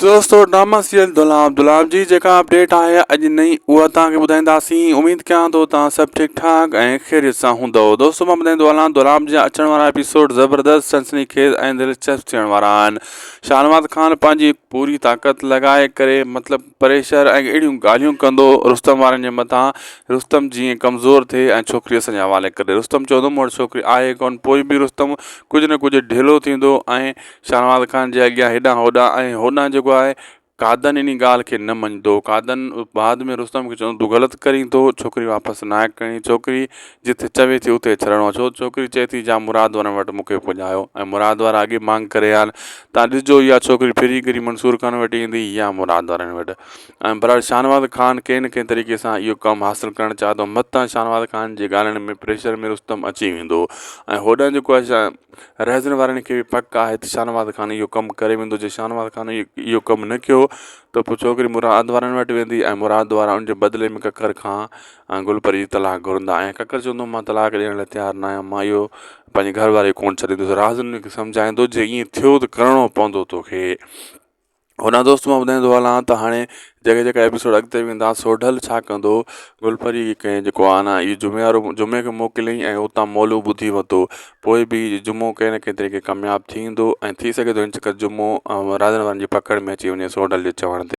دوستو drama serial دولاب دولاب جي جيڪا اپڊيٽ آهي اڄ نئين اها توهان کي ٻڌائينداسين اميد ڪيان ٿو توهان سڀ ٺيڪ ٺاڪ ۽ خيريت سان هوندو دوستو مان ٻڌائيندو هلان دولاب جا اچڻ وارا ايپيسوڊ زبردست سنسني خيز ۽ دلچسپ ٿيڻ وارا آهن شاهنواز خان پنهنجي پوري طاقت لڳائي ڪري مطلب پريشر ۽ اهڙيون ڳالهيون ڪندو رستم وارن جي مٿان رستم جيئن ڪمزور ٿئي ۽ ڇوڪري اسان جي حوالي ڪري رستم چوندو مون وٽ ڇوڪري آهي ڪونه پوء به رستم ڪجهه نه ڪجهه ڍيلو ٿيندو ۽ شاهنواز خان جي اڳيان هيڏانهن هوڏانهن ۽ هوڏانهن جيڪو آهي قادن انهي ڳالهه کي نه مڃندو قادن بعد ۾ رستم کي چوندو تون غلط ڪرين ٿو ڇوڪري واپس ناهي ڪرڻي ڇوڪري جتي چوي ٿي اتي ڇڏڻو آهي ڇو ڇوڪري چئي ٿي جا مراد وارن وٽ مون کي پڄايو ۽ مراد وارا اڳي مانگ ڪري آيا آهن تان ڏسجو اها ڇوڪري ڦري گهري منصور خان وٽ ايندي يا مراد وارن وٽ ۽ بهرحال شاهنواز خان ڪنهن نه ڪنهن طريقي سان اهو ڪم حاصل ڪرڻ چاهي ٿو متان شاهنواز خان جي ڳالهين ۾ پريشر ۾ رستم اچي ويندو ۽ هوڏانهن جيڪو آهي رهزن وارن کي به پڪ آهي ته شاهنواز خان اهو ڪم ڪري ويندو جي شاهنواز خان اهو ڪم نه ڪيو ته پوء ڇوڪري مراد وارن وٽ ويندي ۽ مراد وارا ان جي بدلي ۾ ڪڪر کان گل پري جي طلاق گهرندا ۽ ڪڪر چوندو مان طلاق ڏيڻ لاء تيار نه آهيان مان اهو پنهنجي گهر واري کي ڪونه ڇڏيندس راز ان کي سمجهائيندو جي ائين ٿيو ته ڪرڻو پوندو توکي. هوڏانهن دوست مان ٻڌائيندو هلان ته هاڻي جيڪي جيڪا ايپيسوڊ اڳتي ويندا سوڍل ڇا ڪندو گل پري کي ڪنهن جيڪو آهي نه اهو جمعي وارو جمعي کي موڪليائين ۽ اتان مولو ٻڌي ورتو پوء به جمعو ڪنهن نه ڪنهن طريقي ڪامياب ٿي ويندو ۽ ٿي سگهي ٿو هن چڪر جمعو راجن وارن جي پڪڙ ۾ اچي وڃي سوڍل جي چوڻ تي.